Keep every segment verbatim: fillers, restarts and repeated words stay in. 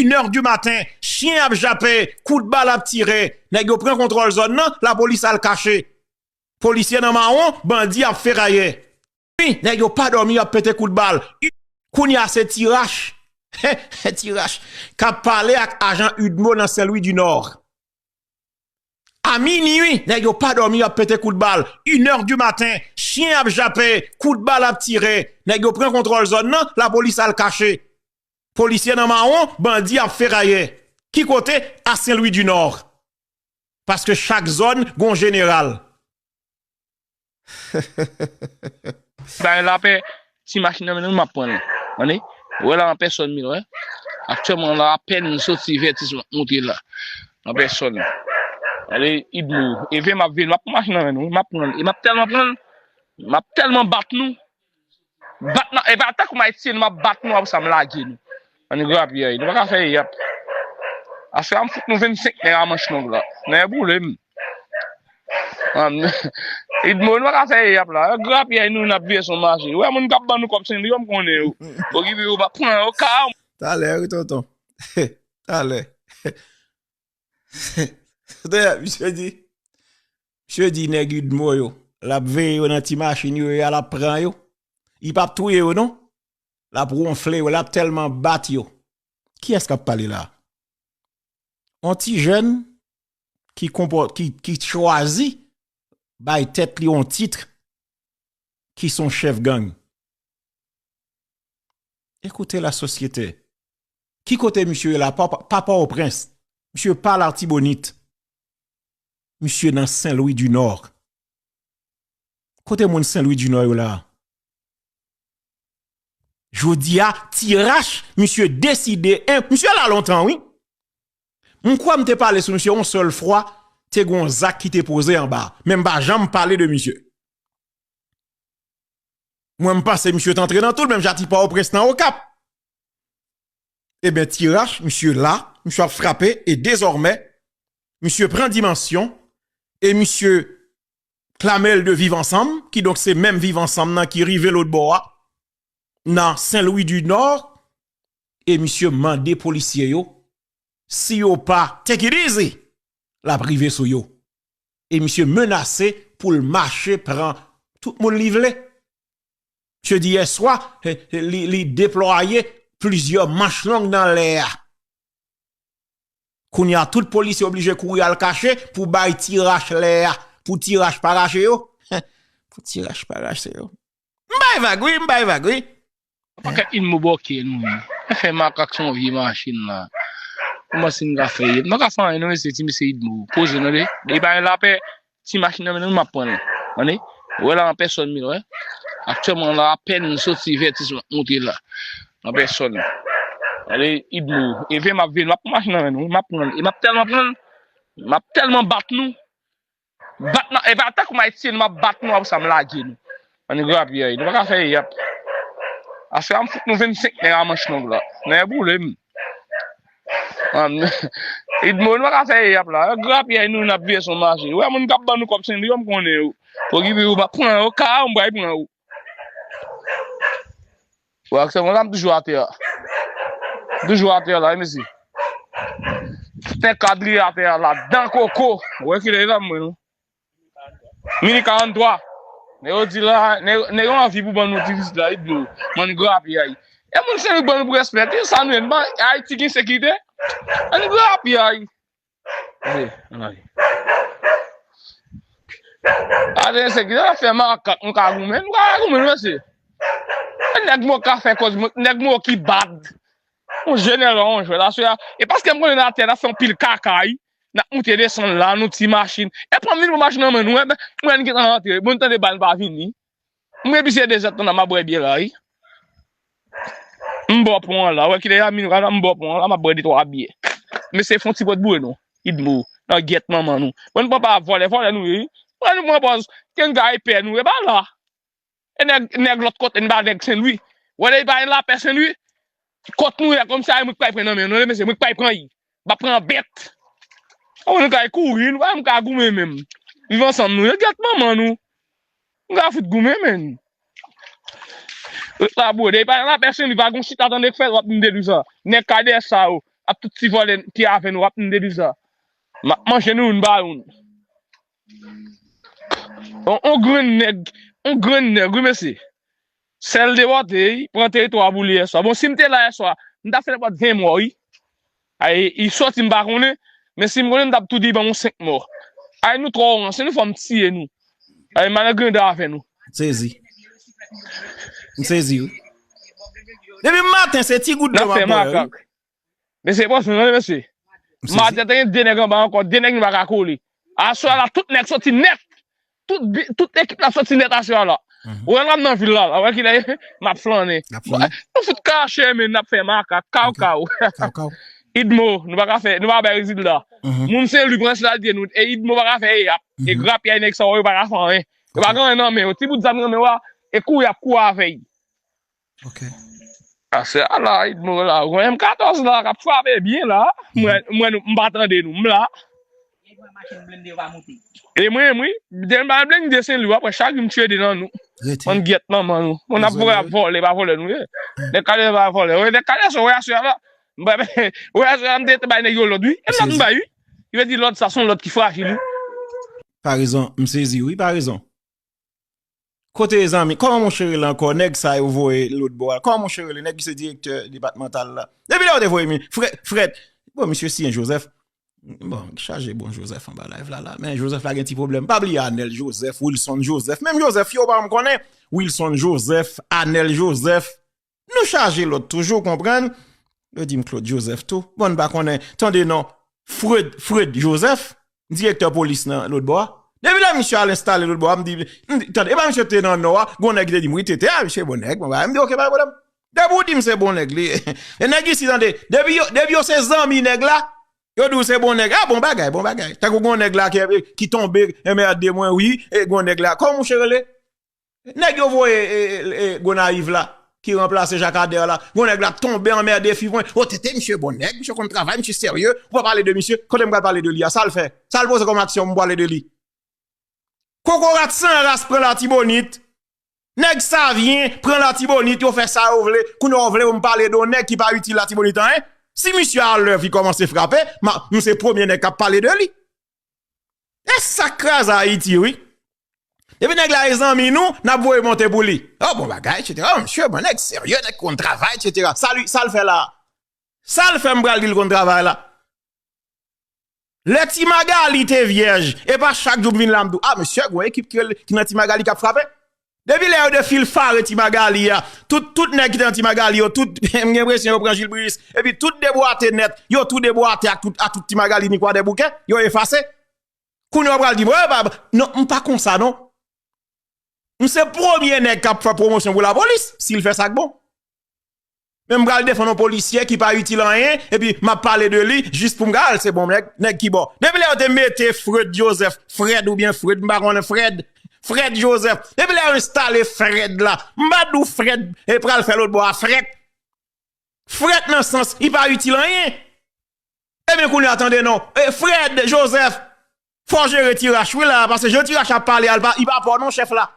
inè di maten, chen ap jape, kout bal ap tire. Nèg yo pran kontwòl zòn nan, lapolis al kache. Polisye nan mawon, bandi ap ferayè. Wi, nèg yo pa dòmi, y ap pete kout bal. Kounye a se Ti Rach. Ti Rach k ap pale ak ajan UDMO nan Sen Lwi di Nò. A minui, nèg yo pa dòmi, y ap pete kout bal. Inè di maten, chen ap jape, kout bal ap tire. Nèg yo pran kontwòl zòn nan, lapolis al kache. Polisye nan mawon, bandi ap ferayè. Ki kote? A Sen Lwi di Nò. Paske chak zòn gon jeneral. Bay lapè, ti machin nan men nou, m ap pran l. Tande? Wè la an pèsòn, mi wè. Aktyèlman la, apèn m soti Vètis, m ap monte la. An pèsòn. Tande, Idmo, Eve, m ap vin, m ap pran machin nan men nou, m ap pran l. E m ap tèlman pran l, m ap tèlman bat nou. Bat nan, e pa tankou m Ayisyen, m ap bat nou, apre sa m lage nou. Ann grapyay, nou pa ka fè yap. Aswè a m fout nou vennsenk nèg a manch long la. Nèg boule m. Ann, Idmo, nou pa ka fè yap la. Grapyay nou, n ap veye son mache. Wè moun k ap ban nou kòb Sen Lwi yo, m konnen yo. Okipe yo, pa pran yo ka. Talè, wi, tonton. Talè. Misye di, misye di nèg Idmo yo, l ap veye yo nan ti machin yo ye a, l ap pran yo. Li p ap touye yo, non. L ap wonfle yo, l ap tèlman bat yo. Kiyès k ap pale la? On ti jèn ki konpò-, ki, ki chwazi bay tèt li on tit ki se on chèf gang. Écoutez la société. Ki kote misye ye la? Pa, pa, pa Pòtoprens. Misye pa Latibonit. Misye nan Sen Lwi di Nò. Kote moun Sen Lwi di Nò yo la? Jodi a, Ti Rach, misye deside, en, misye la lontan, wi. M kwè m te pale sou misye yon sèl fwa, te gen yon zak ki te poze anba. Men m pa janm pale de misye. Mwen, m panse misye t antre nan tou l, menm jan Ti Pòtoprens nan Okap. Ebyen, Ti Rach, misye la, misye ap frape, e dezòmè, misye pran dimansyon, e misye klame l de Viv Ansanm, kidonk se menm Viv Ansanm nan ki rive lòt bò a, nan Sen Lwi di Nò, e misye mande polisye yo, si yo pa take it easy, l ap rive sou yo. E misye menase pou l mache pran tout moun li vle. Misye di yèswa, eh, eh, li, li deplwaye plizyè manch long nan lè a. Kounye a, tout polisye oblije kouri al kache pou bay Ti Rach lè a, pou Ti Rach pa rache yo. Pou Ti Rach pa rache yo. M bay vag, wi, m bay vag, wi. Pakèt Idmo bòke nou ye. Fè makak sou yon vye machin la. Kòman si n ka fè ye? M pa ka fè anyen non, mesye, ti mesye Idmo. Poze nou de. Depi pa gen lapè, ti machin nan men nou, m ap pran l. Tande? Wè la an pèsòn, mi wè. Aktyèlman la, apèn m soti Vètis, m ap monte la. An pèsòn. Tande, Idmo. Eve, m ap vin, m ap pran machin nan men nou, m ap pran l. E m ap tèlman pran l, m ap tèlman bat nou. Bat nan, e pa tankou m Ayisyen, m ap bat nou, apre sa m lage nou. Ann grapyay, nou pa ka fè yap. Aswè a m fout nou vennsenk nèg a manch long la. Nèg boule m. Ann, Idmo, nou pa ka fè yap la. Grapyay nou, n ap veye son mache. Wè moun k ap ban nou kòb Sen Lwi yo, m konnen yo. Okipe yo, pa pran yo, ka yo, m pral pran yo. Wè, se konsa m toujou atè a. Toujou atè a la, wi, mesye. Nèg kadriye atè a la, dan koko. Wè, kilè la mwen, non. Mini karant twa. Nèg yo di la, nèg, nèg yo anvi pou ban nou diviz la, wi, dlo. Bann grapyay. E moun Sen Lwi ban nou pou respè. Ki sa nou ye? Ayiti gen sekirite? Ann grapyay. Wi, ann ale. Ate se ki sa fè makak, nou ka goumen, nou ka goumen, mesye. E nèg mò ka fè kòz, nèg mò ki bad. Yon jeneral, yon jwèt, aswè a. E paske m konnen nan atè, n ap fè yon pil kaka, wi. N ap moute desann la, nou ti machin. E pran m vin pran machin nan men nou, e, mwen gentan rantre. Bon, tande bal pa vini. M repiske de zèdtan nan m ap bwè byè la, wi. M bò pon an la. Wè kilè a minwi la, m bò pon an la, m ap bwè de twa byè. Mesye fè yon ti pòt boure non. Idmo, nan gyèt manman nou. Bon, nou pran pa vòlè, vòlè nou ye, wi. Pran nou pran pòz, kenn ka epè nou, e pa la. E nèg, nèg lòt kote, n pa nèg Sen Lwi. Wè lè pa gen lapè Sen Lwi. Kot nou ye, kòmsi a mwen k pral pran nan men nou, mesye, mwen k pral pran li. M ap pran bèt. Avan nou ka kouri, nou pa menm ka goumen menm. Viv ansanm nou, yo gyèt manman nou. Nou ka fout goumen, menm. Ret la, bro, depi pa gen lapè Sen Lwi, pa gon chita tande k fèt, w ap vin detwi sa. Nèg K D S sa yo, ap tout ti vòlè ki avè nou, ap tande depi sa. M ap manje nou youn pa youn. On, on grenn nèg, on grenn nèg, wi, mesye. Sèl depòte, wi, pran teritwa pou li yèswa. Bon, si m te la yèswa, m t ap fè nenpòt ven mò, wi. Ay, li sòti, m pa konnen, men si m konnen, m t ap tou di, ban m yon senk mò. Ay, nou twò ranse, nou fò m tiye nou. Ay, malè grandè avè nou. M sezi. M sezi, wi. Depi maten, se ti gout dlo m ap bwè, wi. Mesye, pran swen, mesye. Maten, te gen de nèg anba ankò, de nèg nou pa ka kole. Aswè a la, tout nèg soti nèt. Tout, bi- tout ekip la soti nèt aswè a la. Ou wè l ap nan vil la, la, wè kilè m ap flannen. N ap flannen. Nou fout kache, men n ap fè makak, kaw, kaw. Kaw, kaw. Idmo, nou pa ka fè, nou pa bay rezilta. Moun Senlwi pran sila l di nou, e Idmo pa ka fè e ap. E grapyay nèg sa yo, yo pa ka fè anyen. Yo pa gen anyen nan men yo. Ti bout zam nan men yo a, e kouri y ap kouri avè l. Ok. Aswè a la, Idmo la, ou wè M katòz la k ap frape byen la. Mwen, mwen, m pa tande nou, m la. E mwen, wi, depi m pa blende Senlwi, w ap wè chak jou m tiye de nan nou. Rete. Bann gyèt manman nou. Moun ap vòlè, ap vòlè, pa vòlè nou ye. Nèg kale pa vòlè. Wè, nèg kale sa, wè aswè a la. M pa, wè aswè a, m te, te bay nèg yo lòd, wi. E lòd m bay, wi. Yo di lòd sa, se yon lòd ki frajil, wi. Parezon, m sezi, wi, parezon. Kote zanmi, kòman monchè rele ankò? Nèg sa yo voye lòt bò a. Kòman monchè rele? Nèg ki se direktè depatmantal la. Depi lè yo te voye mi, Frè, Frèd. Bon, misye siyen Joseph. Bon, chaje bon Joseph anba live la, la. Men Joseph la gen ti pwoblèm. Pa bliye Anèl Joseph, Wilson Joseph. Menm Joseph yo pa janm konnen. Wilson Joseph, Anèl Joseph. Nou chaje lòt toujou, konprann? Yo di m Claude Joseph tou. Bon, n pa konnen. Tande non. Fred, Fred Joseph, direktè polis nan lòt bò a. Depi lè misye al enstale lòt bò a, m di, m di, tande, e pa misye te nan nò a, gon nèg ki te di m, wi, te te a, misye bon nèg, bon bagay. M di, ok, pa gen pwoblèm. Depi w di m se bon nèg li ye. E nèg isi, tande, depi yo, depi yo se zanmi nèg la, yo di w se bon nèg. A, bon bagay, bon bagay. Tankou gon nèg la ki, ki tonbe, M R D mwen, wi, e gon nèg la. Kòman mouche rele? Nèg yo voye, e, e, e, Gonayiv la, ki ranplase Jakader la. Gon nèg la tonbe anmède fi mwen. O, tete, misye bon nèg, misye konn travay, misye serye. Ou pa pale de misye. Kote m pral pale de li a? Sa l fè? Sa l poze kòm aksyon pou m pale de li? Kokorat san ras pran Latibonit. Nèg Savyen pran Latibonit, yo fè sa yo vle. Kounye a w vle pou m pale de yon nèg ki pa itil Latibonit anyen? Si misye a lèv, li kòmanse frape, m a, m se premye nèg k ap pale de li. E sa k kraze Ayiti, wi. Depi nèg la e zanmi nou, n ap voye monte pou li. O, bon bagay, etsetera. O, misye, bon nèg serye, nèg konn travay, etsetera. Sa li, sa l fè la? Sa l fè m pral di l konn travay la? Lè Ti Magali te vyèj, e pa chak jou m vin la m di w, a, mesye, gon ekip ki, ki nan Ti Magali k ap frape. Depi lè yo defilfare Ti Magali a, tout, tout nèg ki te nan Ti Magali yo, tout, m gen enpresyon yo pran Jilbris, epi tout debwate nèt, yo tou debwate ak tout, ak tout Ti Magali ni Kwadèboukè, yo efase. Kounye a w pral di m, wè, pa, non, m pa konsa, non. M se premye nèg k ap fè pwomosyon pou lapolis, si l fè sa k bon. Men m pral defann yon polisye ki pa itil anyen, epi m ap pale de li jis pou m ka, al, se bon nèg, nèg ki bò. Depi lè yo te mete Fred Joseph, Fred oubyen Fred, m pa konnen Fred, Fred Joseph. Depi lè yo enstale Fred la, m pa di w Fred e pral fè lòt bò a frèt. Frèt nan sans, li pa itil anyen. Ebyen, kounye a, tande non. E, Fred Joseph, fò w jere Ti Rach, wi, la, paske jan Ti Rach ap pale a, li pa, li pa pa w non, chèf la.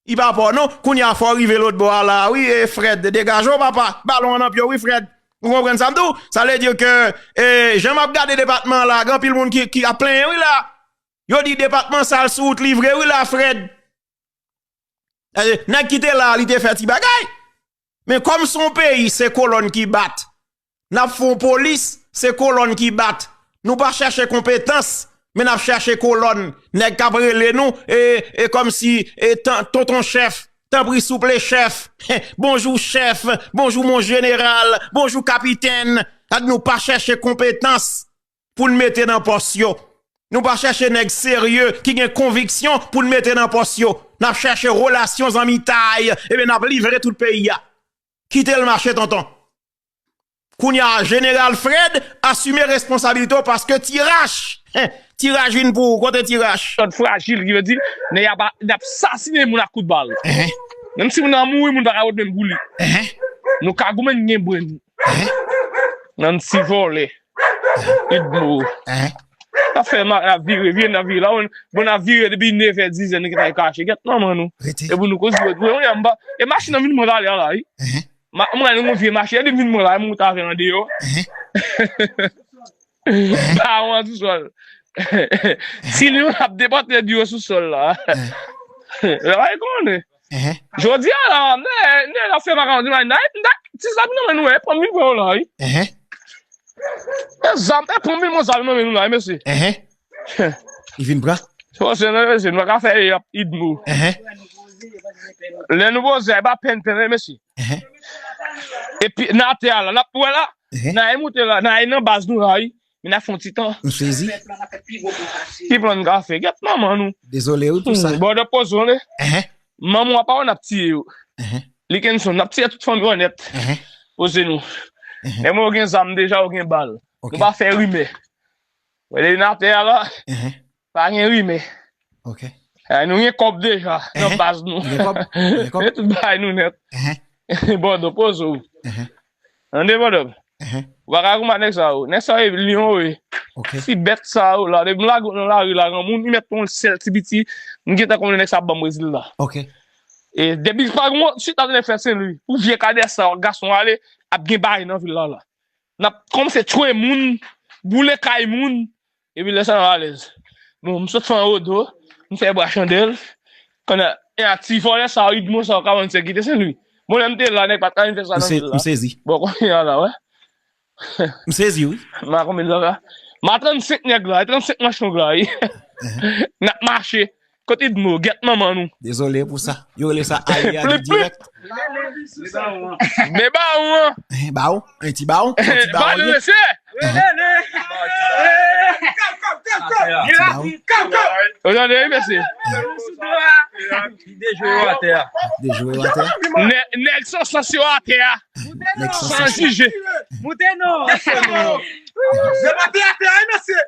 Li pa pa w non. Kounye a, fò w rive lòt bò a la, wi, e, Fred, degaje w, papa. Balon an nan pye w, wi, Fred. Ou konprann sa m di w? Sa vle di ke, e, jan m ap gade depatman an la, gen anpil moun ki, ki ap plenyen, wi, la. Yo di depatman sa al sou wout li vre, wi, la, Fred. E, nèg ki te la, li te fè ti bagay. Men kòm se yon peyi, se kolòn ki bat. N ap fè yon polis, se kolòn ki bat. Nou pa chèche konpetans, men n ap chèche kolòn. Nèg k ap rele nou, e, e kòmsi, e tan-, tonton chèf, tanpri souple chèf, bonjou chèf, bonjou mon jeneral, bonjou kapitèn. Gad, nou pa chèche konpetans pou n mete nan pòs yo. Nou pa chèche nèg serye ki gen konviksyon pou n mete nan pòs yo. N ap chèche relasyon zanmitay, ebyen n ap livre tout peyi a. Kite l mache, tonton. Kounye a, Jeneral Fred, asime responsablite w paske Ti Rach, Ti Rach vin pou ou. Kote Ti Rach? Lòt frajil ki vle di, nèg y ap, y ap sasinen moun ak kout bal. Menm si moun nan mouri, moun pa ka wot menm pou li. Nou ka goumen gen brenn. Nan ti vòlè. Idmo. N ap fè ma, n ap vire, vire, n ap vire la. Bon, n ap vire depi nevè, dizè, nou gentan kache. Gèt manman nou. E pou nou koz, e machin nan vin mwen ale a la, wi. M ap mande yon vye mache, li vin mwen la, m moute avè l andeyò. Bawon an sou sòl. Si nou ap depòte di yo sou sòl la. Lè w konnen. Jodi a la, nèg la fè vagabon di, nèg, ti zam nan men nou, e pran m vin pran yo la, wi. E zam, e pran m vin pran zam nan men nou la, wi, mesye. Li vin pran. Se paske nan mesye, nou pa ka fè e ap idmo. Lè nou poze, e pa pèn pèn, wi, mesye. Epi, nan atè a la, n ap wè la, n a moute la, n a nan baz nou la, wi. Men n a fè yon ti tan. M sezi. Ki plan n ka fè? Gèt manman nou. Dezole wi pou sa. Bòdò poze w, ne. Manman w apa w n ap tiye yo. Likenson, n ap tiye tout fanmi w nèt. Poze nou. E mwen, ou gen zam deja, ou gen bal. Nou pa fè rimè. Wè, depi n atè a la, pa gen rimè. Ok. E, nou gen kòb deja nan baz nou. Gen kòb? Gen kòb? Tout bagay nou nèt. Bòdò, poze w. Tande, bòdò. Ou pa ka konbat nèg sa yo. Nèg sa yo e lyon yo ye. Ok. Ti bèt sa yo la, depi m lage w nan lari la, granmoun, li mèt pran yon sèl ti piti, m gentan konnen nèg sa ap ban m rezilta. Ok. E depi pa gen yon chita nèg fè Senlwi, pou vye kadè sa yo, gason ale, ap gen bagay nan vil la la. N ap kòmanse tchwe moun, boule kay moun, epi lè sa n ap alèz. Bon, m sot fè yon wodo, m fè bwa chandèl, konnen, e a ti vòlè sa yo, idmo sa yo, kabann sekirite Senlwi. Bon, lè m te la, nèg pa t ka vin fè sa nan vil la. M sezi. Bon, kounye a la, wè. M sezi, wi. M a konbyen tan la? M a trannsenk nèg la, e trannsenk manch long la, wi. N ap mache. Kote idmo, gèt manman nou. Dezole pou sa. Yo rele sa ale a dirèk. Men bawon an. Bawon, yon ti bawon, yon ti bawon li ye. Ou tande, wi, mesye? Li dejwe yo atè a. Dejwe yo atè a. Nèg, nèg san sans yo atè a. Nèg san sans. San jije. Moute non. Se pa te atè a, mesye.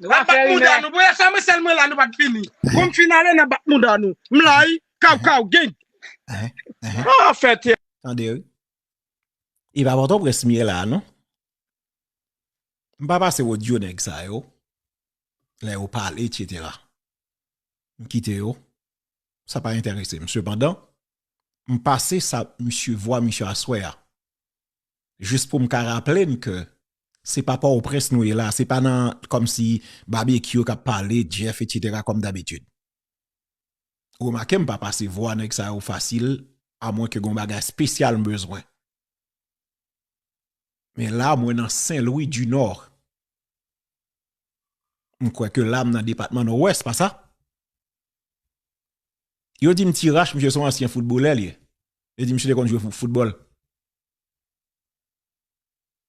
N ap bat mouda nou. Bon, yè sa, mwen sèl mwen la, nou pa t vini. Kou m fin ale, n ap bat mouda nou. M la, wi. Kaw, kaw, gang. Ah, fè tè. Tande, wi. E pa Pòtoprens m ye la, non. M pa pase wodyo nèg sa yo. Lè yo pale, etsetera. M kite yo. Sa pa enterese m. Sepandan, m pase sa misye, vwa misye aswè a. Jis pou m ka raple n ke se pa Pòtoprens nou ye la, se pa nan kòmsi Babekyou k ap pale, Jeff, etsetera, kòm dabitid. Remake, m pa pase vwa nèg sa yo fasil, amwen ke gon bagay espesyal m bezwen. Men la, mwen nan Senlwi di Nò. M kwè ke la, m nan depatman Nòdwès, pa sa? Yo di m Ti Rach, misye se yon ansyen foutbolè, li ye. Yo di misye te konn jwe fou-, foutbòl.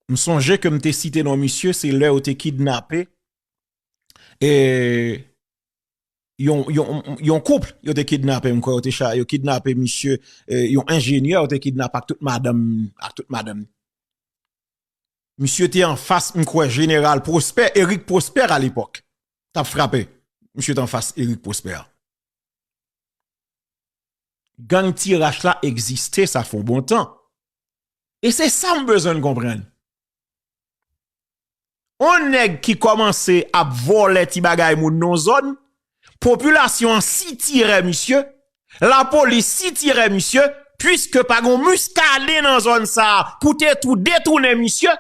M sonje ke m te site non misye, se lè yo te kidnape, e, yon, yon, yon koup, yo te kidnape, m kwè yo te cha-, yo kidnape misye, e, yon enjenyè, yo te kidnape ak tout madanm, ak tout madanm. Misye te anfas, m kwè, Jeneral Prosper, Eric Prosper alepòk, t ap frape. Misye te anfas Eric Prosper. Gang Ti Rach la egziste, sa fè yon bon tan. E se sa m bezwen n konprann. On nèg ki kòmanse ap vòlè ti bagay moun nan zòn, popilasyon an sitirè misye, lapolis sitirè misye, piske pa gon Muscadin nan zòn sa a pou te tou detounen misye.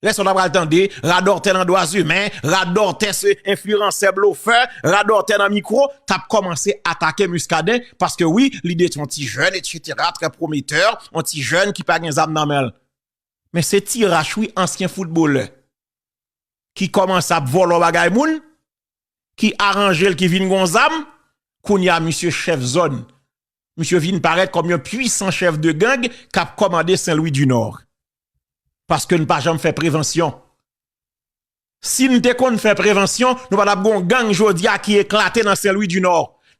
Lè sa w ta pral tande, radòtè nan dwa imen, radòtè se enfliyansè blofè, radòtè nan mikwo, t ap kòmanse atake Muscadin, paske wi, li detwi yon ti jèn, etsetera, trè pwometè, yon ti jèn ki pa gen zam nan men l. Men se Ti Rach wi, ansyen foutbolè, ki kòmanse ap vòlò bagay moun, ki aranje l, ki vin gon zam, kounye a misye chèf zòn. Misye vin parèt kòm yon pwisan chèf de gang k ap kòmande Senlwi di Nò. Paske n pa janm fè prevansyon. Si n te konn fè prevansyon, nou pa t ap gon gang jodi a ki eklate nan Senlwi di Nò.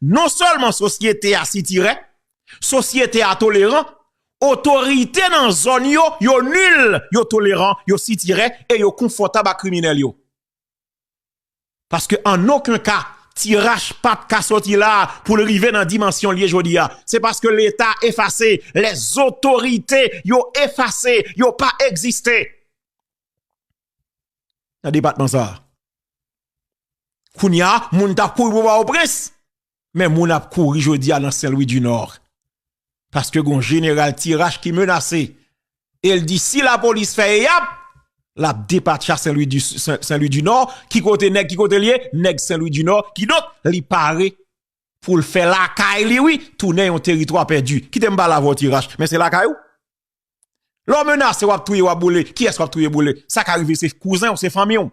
Non sèlman sosyete a sitirè, sosyete a toleran, otorite nan zòn yo, yo nil, yo toleran, yo sitirè e yo konfòtab ak kriminèl yo. Paske an okenn ka, Ti Rach pa t ka sòti la pou l rive nan dimansyon l ye jodi a. Se paske Leta efase, lèzotorite yo efase, yo pa egziste. Nan depatman sa a. Kounye a, moun t ap kouri pou Pòtoprens, men moun ap kouri jodi a nan Senlwi di Nò. Paske gon jeneral Tirach ki menase. E l di si lapolis fè eyap, l ap depatcha Sen Lwi di, Sen, Sen Lwi di Nò. Ki kote nèg, ki kote l ye? Nèg Sen Lwi di Nò. Kidonk, li pare pou l fè lakay li, wi, tounen yon teritwa pèdi. Kite m pale avè w, Tirach. Men se lakay ou. Lè w menase, w ap touye, w ap boule. Kiyès w ap touye, boule? Sa ka rive se kouzen w, se fanmi w.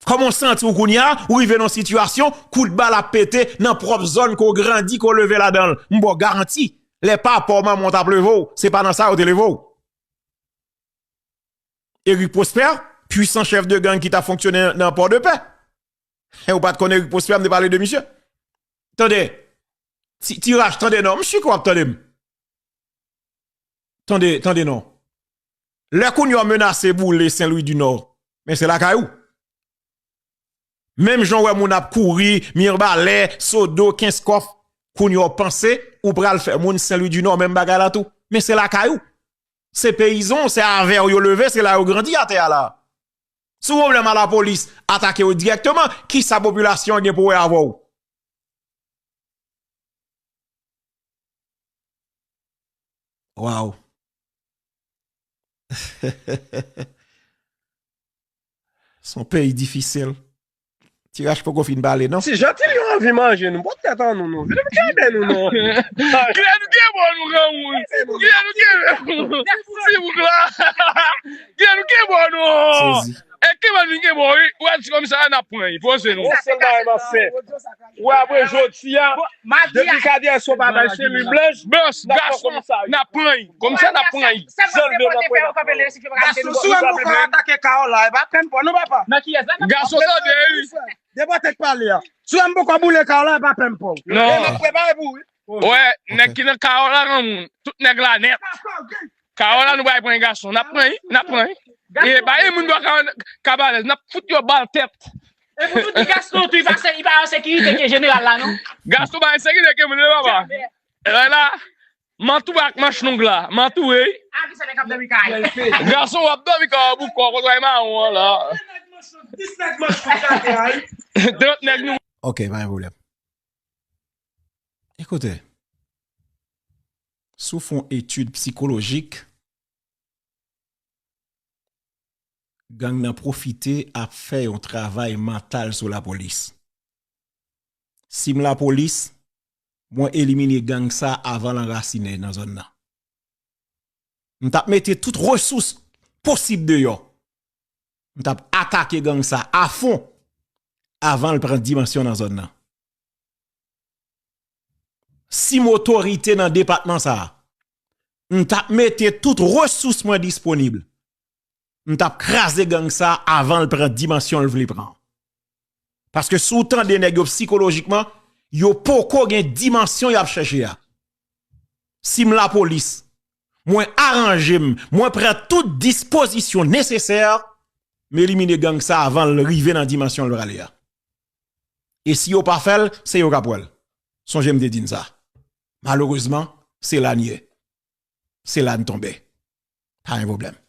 Kòman w santi w kounye a? Ou rive nan yon sitiyasyon, kout bal ap pete nan pwòp zòn ke w grandi, ke w leve ladan l. M ba w garanti, lè papa w, manman w t ap leve w, se pa nan sa yo te leve w. Eric Prosper, pwisan chèf de gang ki t ap fonksyone nan Pòdepè. E ou pa t konn Eric Prosper, m te pale de misye. Tande, Ti, Tirach, tande non, m si ke w ap tande m. Tande, tande non. Lè kounye a w menase boule Sen Lwi di Nò, men se lakay ou. Menm jan w wè moun ap kouri, Mibalè, Sodo, Kenskòf, kounye a w panse ou pral fè moun Sen Lwi di Nò menm bagay la tou. Men se lakay ou. Se peyizan w, se avè w yo leve, se la yo grandi atè a la. Si w pwoblèm a lapolis, atake yo dirèkteman, kisa popilasyon an gen pou wè avè w? Waw. Se yon peyi difisil. Tirach poko fin pale, non? Si Jean Tilly anvi manje nou, pot tèt an nou, non. Vin nou kenbe nou, non. Kilè nou kenbe nou, granmoun? Kilè nou kenbe nou? Silvouplè. Kilè nou kenbe nou? Sezi. E kenbe nou, kenbe, wi. Ou a di kòmsa, n ap pran li. Poze nou. Yon sèl bagay m ap fè. Ou apre jodi a, depi katrè sou pa bay seri blanch, blanch, gason, n ap pran li. Kòmsa, n ap pran li. Jan de nan pwen nan pwen. Gason, si w wè m poko atake Kaola, e pa pèn pò, non, papa. Gason, tande, wi. Depi w te pale a. Si w wè m poko boule Kaola, e pa pèn pò. Non. E m ap prepare pou ou, wi. Wè, nèg ki nan Kaola, granmoun. Tout nèg la nèt. Kaola, nou pral pran gason. N ap pran li, n ap pran li. E pa gen moun bò Kabalèz, n ap fout yo bal tèt. E pou tout di Gaston tou, li pa se, li pa an sekirite ke jeneral la, non? Gaston pa an sekirite ke moun, non, papa. E la, m ap tou ak manch long la, m ap tou, wi. A, ki sa nèg ap dòmi kay? Gason, w ap dòmi kay ou, boukò, kontway mawon an la. Dis nèg manch long la, wi. Trant nèg nou. Ok, pa gen pwoblèm. Ekoute, si w fè yon etid sikolojik, gang nan pwofite ap fè yon travay mantal sou lapolis. Si m lapolis, mwen elimine gang sa avan l anrasinen nan zòn nan. M t ap mete tout resous posib deyò. M t ap atake gang sa a fon avan l pran dimansyon nan zòn nan. Si m otorite nan depatman sa a, m t ap mete tout resous mwen disponib. M t ap kraze gang sa a avan l pran dimansyon l vle pran. Paske si w tande nèg yo sikolojikman, yo poko gen dimansyon y ap chèche a. Si m lapolis, mwen aranje m, mwen pran tout dispozisyon nesesè, m elimine gang sa avan l rive nan dimansyon l prale a. E si yo pa fè l, se yo k ap wè l. Sonje m te di n sa. Malerezman, se la n ye. Se la n tonbe. Pa gen pwoblèm.